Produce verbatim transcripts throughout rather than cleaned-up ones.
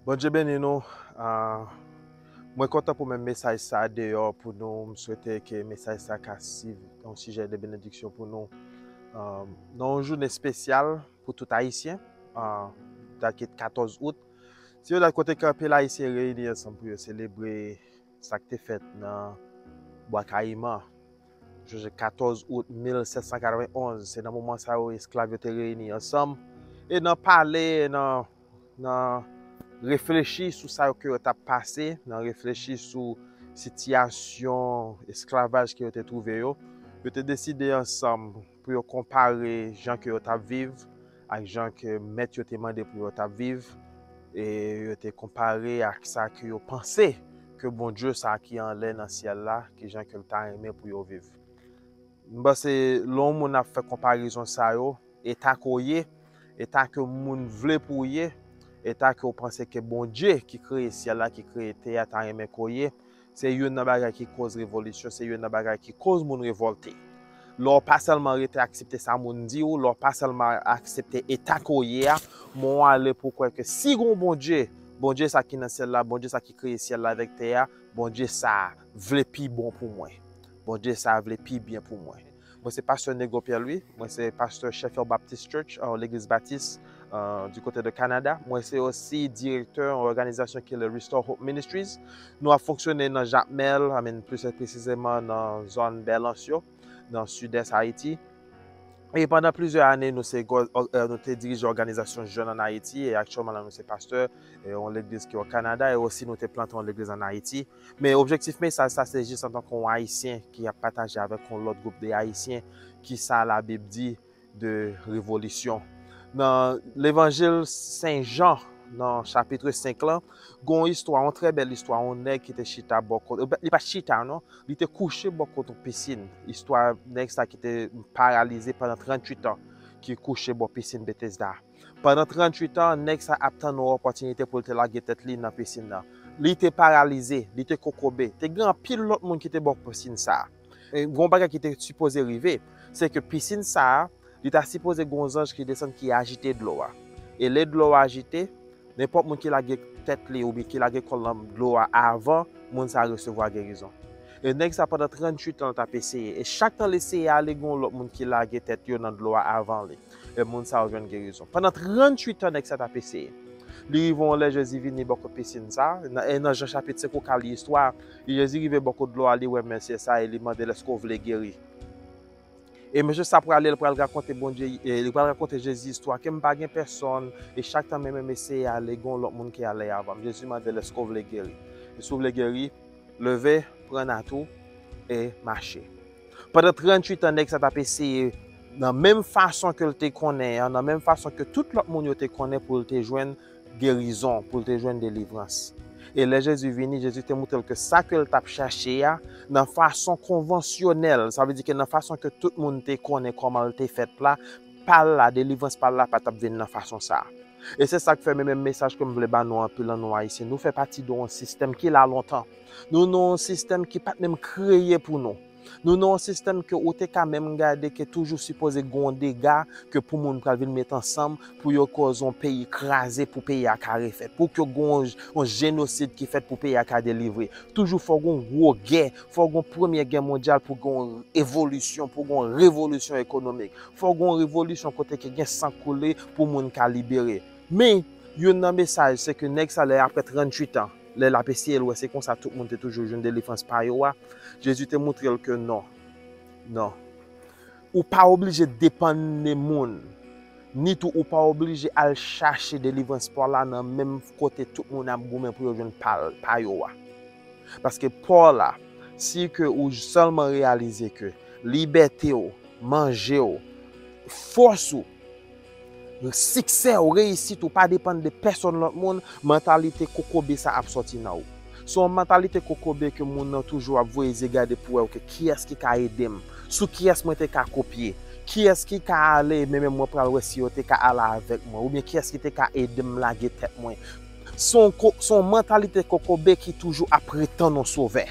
Bondye beni nou. Ah, mwen kontan pou men mesaj sa deyò pou nou. M swete ke mesaj sa ka siv yon sijè de benediksyon pou nou. Ah, nan yon jounen espesyal pou tout Ayisyen, ah, dat ki katòz out, se yon dat kote ke anpil Ayisyen reyini ansanm pou yo selebre sa k te fèt nan Bwa Kayiman. Jou katòz out mil sèt san katrevenn onz, se nan moman sa yo esklav yo te reyini ansanm e nan pale, nan, nan reflechi sou sa yo ke yo t ap pase, nan reflechi sou sitiyasyon esklavaj ke yo te twouve yo. Yo te deside ansanm pou yo konpare jan ke yo t ap viv ak jan ke mèt yo te mande pou yo t ap viv, e yo te konpare ak sa ke yo panse ke Bondye sa ki anlè nan syèl la, ki jan ke l ta renmen pou yo viv. M panse lè yon moun ap fè konparezon sa yo, eta ke w ye, eta ke moun vle pou w ye, eta ke w panse ke Bondye ki kreye syèl la, ki kreye tè a, ta renmen ke w ye, se youn nan bagay ki koz revolisyon, se youn nan bagay ki koz moun revòlte. Lè w pa sèlman rete aksepte sa moun di w, lè w pa sèlman aksepte eta ke w ye a, men w ale pou w kwè ke si gen yon Bondye, Bondye sa ki nan syèl la, Bondye sa ki kreye syèl la avèk tè a, Bondye sa vle pi bon pou mwen. Bondye sa vle pi byen pou mwen. Mwen se pastè Negro Pierre Louis, mwen se pastè Sheffield Baptist Church, euh, legliz batis, euh, du côté de Canada. Mwen se osi direktè yon òganizasyon ki le Restore Hope Ministries. Nou ap fonksyone nan Jakmèl, I mean, plis presizeman nan zòn Bèlans yo, nan sidès Ayiti. E pandan plizyè ane, nou se gò-, ò-, euh, nou te dirije òganizasyon jèn ann Ayiti, e aktyèlman la nou se pastè, e yon legliz ki o Kanada, e osi nou te plante yon legliz ann Ayiti. Men objektif mesaj sa se jis antanke yon Ayisyen ki ap pataje avèk yon lòt gwoup de Ayisyen kisa Labib di de revolisyon. Nan Levanjil Sen Jan, nan chapit senk lan, gen yon istwa, yon trè bèl istwa, yon nèg ki te chita bò kote, li pa t chita non, li te kouche bò kote yon pisin. Istwa nèg sa ki te paralize pandan tranntuit an, ki kouche bò pisin Betesda. Pandan tranntuit an, nèg sa ap tann yon opòtinite pou l te lage tèt li nan pisin nan. Li te paralize, li te kokobe. Te gen anpil lòt moun ki te bò pisin sa a. E, gen yon bagay ki te sipoze rive, se ke pisin sa a, li ta sipoze gen yon zanj ki desann ki ajite dlo a. E lè dlo a ajite, nenpòt moun ki lage tèt li oubyen ki lage kò l nan dlo a avan, moun sa a resevwa gerizon. E nèg sa pandan tranntuit an l t ap eseye. E chak tan l eseye ale, gen yon lòt moun ki lage tèt yo nan dlo a avan li. E moun sa yo jwenn gerizon. Pandan tranntuit an, nèg sa t ap eseye. Li rive yon lè Jezi vini bò kote pisin sa. Nan, e nan Jan chapit senk, ou ka li istwa. Jezi rive bò kote dlo a, li wè mesye sa e li mande l, èske w vle geri? E mesye sa prale, l pral rakonte Bondye, e li pral rakonte Jezi istwa ke m pa gen pèsonn, e chak tan mwen menm eseye ale, gen yon lòt moun ki ale avan m. Jezi mande l, èske w vle geri? E si w vle geri, leve, pran nat ou, e mache. Pandan tranntuit an, nèg sa t ap eseye nan menm fason ke l te konnen an, nan menm fason ke tout lòt moun yo te konnen pou l te jwenn gerizon, pou l te jwenn delivrans. E lè Jezi vini, Jezi te montre l ke sa ke l t ap chache a, nan fason konvansyonèl, sa vle di ke nan fason ke tout moun te konnen kòman l te fèt la, pa l la, delivrans pa l la pa t ap vin nan fason sa a. E se sa k fè men menm mesaj ke m vle ba nou anpil nan nou Ayisyen. Nou fè pati de yon sistèm ki la lontan. Nou nan yon sistèm ki pa t menm kreye pou nou. Nou nan yon sistèm ke ou te ka menm gade ke toujou sipoze gen yon dega ke pou moun pral vin met ansanm pou yo koz yon peyi kraze, pou peyi a ka refèt, pou ke gen yon, yon jenosid ki fèt pou peyi a ka delivre. Toujou fò gen yon gwo gè, fò gen yon premye gè mondyal pou gen yon evolisyon, pou gen yon revolisyon ekonomik. Fò gen yon revolisyon kote ke gen san koule pou moun ka libere. Men, youn nan mesaj, se ke nèg sa lè apre tranntuit an, lè l ap eseye l wè se konsa tout moun te toujou jwenn delivrans pa yo a, Jezi te montre l ke non, non. Ou pa oblije depann de moun, ni tou ou pa oblije al chache delivrans pa w la nan menm kote tout moun ap goumen pou yo jwenn pa, pa yo a. Paske pa w la, si ke ou sèlman reyalize ke libète w, manje w, fòs ou, siksè w, reyisit ou pa depann de pèsonn lòt moun, mantalite kokobe sa ap sòti nan ou. Se yon mantalite kokobe ke moun nan toujou ap voye zye gade pou wè, oke, kiyès ki ka ede m? Sou kiyès mwen te ka kopye? Kiyès ki ka ale, men menm mwen pral wè si yo te ka ale avèk mwen? Oubyen kiyès ki te ka ede m lage tèt mwen? Se yon ko-, se yon mantalite kokobe ki toujou ap pretann yon sovè.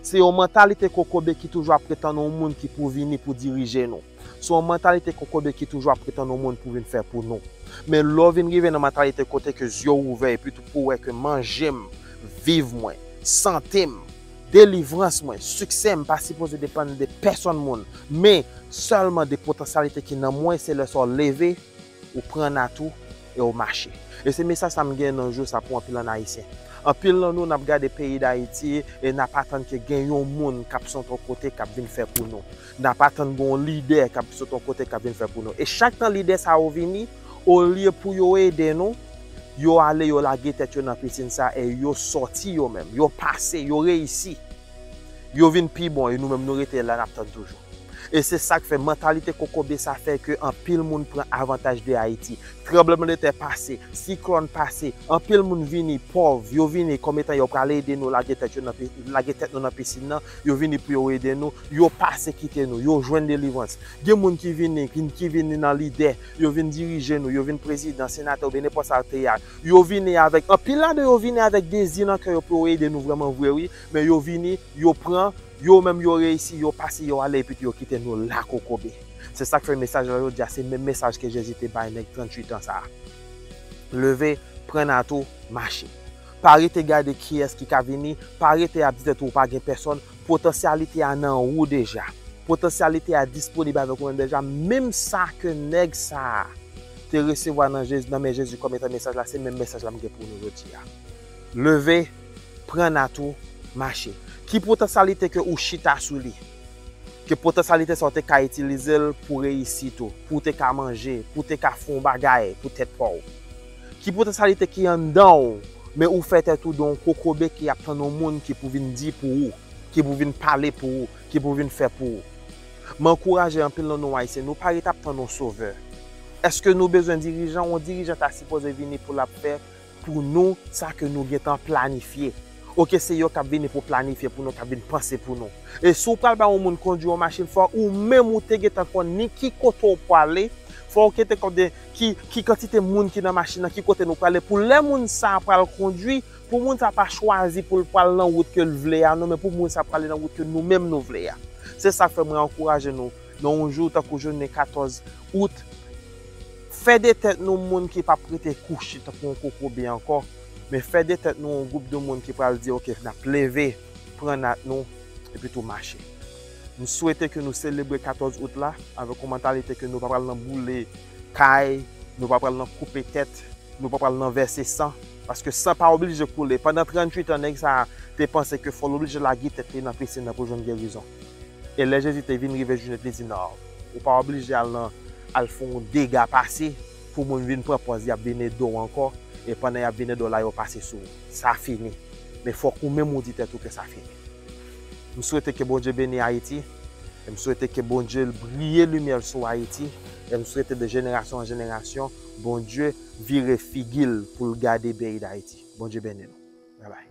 Se yon mantalite kokobe ki toujou ap pretann yon moun ki pou vini pou dirije nou. Se yon mantalite kokobe ki toujou ap pretann yon moun pou vin fè pou nou. Men lè w vin rive nan mantalite kote ke zye w ouvè epi tou pou w wè ke manje m, viv mwen, sante m, delivrans mwen, siksè m pa sipoze depann de pèsonn moun, men sèlman de potansyalite ki nan mwen, se lè sa w leve, ou pran nat ou e ou mache. E se mesaj sa m gen nan jou sa pou anpil nan Ayisyen. Anpil nan nou, n ap gade peyi Dayiti e n ap atann ke gen yon moun k ap sot yon kote k ap vin fè pou nou. N ap atann gen yon lidè k ap sot yon kote k ap vin fè pou nou. E chak tan lidè sa yo vini, olye pou yo ede nou, yo ale, yo lage tèt yo nan pisin sa e yo sòti yo menm, yo pase, yo reyisi. Yo vin pi bon e nou menm nou rete la n ap tann toujou. E se sa k fè mantalite kokobe sa fè ke anpil moun pran avantaj de Ayiti. Tranblemanntè pase, siklòn pase, anpil moun vini pòv, yo vini kòm etan yo pral ede nou lage tèt yo nan pi- lage tèt nou nan pisin nan, yo vini pou yo ede nou, yo pase kite nou, yo jwenn delivrans. Gen moun ki vini, ki, ki vini nan lidè, yo vin dirije nou, yo vin prezidan, senatè oubyen nenpòt sa te ye a. Yo vini avèk, anpil ladan yo vini avèk dezi nan kè yo pou yo ede nou vrèman vre wi, men yo vini, yo pran, yo menm yo reyisi, yo pase, yo ale epi tou yo kite nou la kokobe. Se sa k fè mesaj la jodi a, se menm mesaj ke Jezi te bay nèg tranntuit an sa a. Leve, pran nat ou, mache. Pa rete gade kiyès ki ka vini, pa rete ap di tèt ou ou pa gen pèsonn, potansyalite a nan ou deja. Potansyalite a disponib avèk ou menm deja, menm sa ke nèg sa a te resevwa nan Jezi, nan men Jezi kòm etan mesaj la, se menm mesaj la m gen pou nou jodi a. Leve, pran nat ou, mache. Ki potansyalite ke ou chita sou li? Ke potansyalite sa w te ka itilize l pou reyisit ou, pou w te ka manje, pou w te ka fè yon bagay pou tèt pa w. Ki potansyalite ki anndan w, men ou fè tèt ou de yon kokobe ki ap tann yon moun ki pou vin di pou ou, ki pou vin pale pou ou, ki pou vin fè pou ou. M ankouraje anpil nan nou Ayisyen, nou pa ret ap tann yon sovè. Èske nou bezwen dirijan? Yon dirijan ta sipoze vini pou l ap fè pou nou sa ke nou gentan planifye. Oke, se yo k ap vini pou planifye pou nou, k ap vin panse pou nou. E si w pral bay yon moun kondwi yon machin, fò ou menm ou te gentan konn ni ki kote w prale, fò w gentan konn ki, ki kantite moun ki nan machin nan, ki kote nou prale, pou lè moun sa a pral kondwi, pou moun sa a pa chwazi pou l pral nan wout ke l vle a, non, men pou moun sa a prale nan wout ke nou menm nou vle a. Se sa k fè mwen ankouraje nou, nan yon jou tankou jounen katòz out, fè de tèt nou moun ki p ap rete kouche tankou yon kokobe ankò, men fè de tèt nou yon gwoup de moun ki pral di, oke, n ap leve, pran nat nou, epi tou mache. M swete ke nou selebre katòz out la avèk yon mantalite ke nou pa pral nan boule kay, nou pa pral nan koupe tèt, nou pa pral nan vèse san, paske san pa oblije koule. Pandan tranntuit an, nèg sa a te panse ke fò l oblije lage tèt li nan pisin nan pou jwenn gerizon. E lè Jezi te vin rive jounen, li di, non, ou pa oblije al nan, al fè yon dega pase pou moun vin pran pòz y ap vin ede w ankò, e pandan y ap vin ede w la, yo pase sou ou. Sa fini. Men fòk ou menm ou di tèt ou ke sa fini. M swete ke Bondye beni Ayiti, e m swete ke Bondye briye limyè l sou Ayiti, e m swete de jenerasyon an jenerasyon, Bondye vire figi l pou l gade peyi Dayiti. Bondye beni nou. Bye bye.